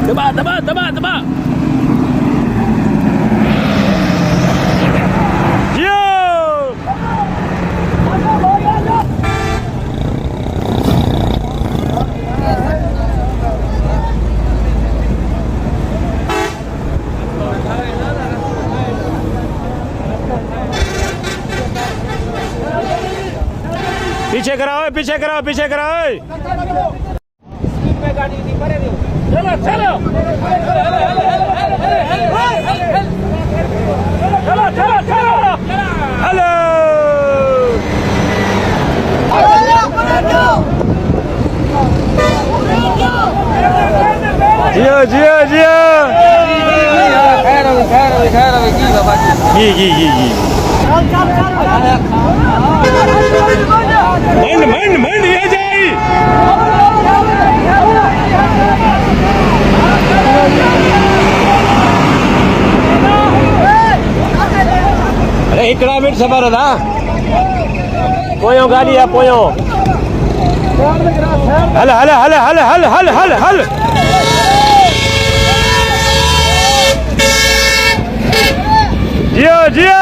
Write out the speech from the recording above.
दबा दबा दबा दबा। जियो। पीछे कराओ, पीछे कराओ, पीछे कराओ। चलो चलो चलो चलो चलो। हेलो जियो जियो जियो। जी जी जी जी। मंड मंड मंड ये जाई। अरे हिकिड़ा मिंट सफ़र दा पोयों गाॾी आहे पोयों। हल हल हल हल हल हल हल हल। जियो जियो।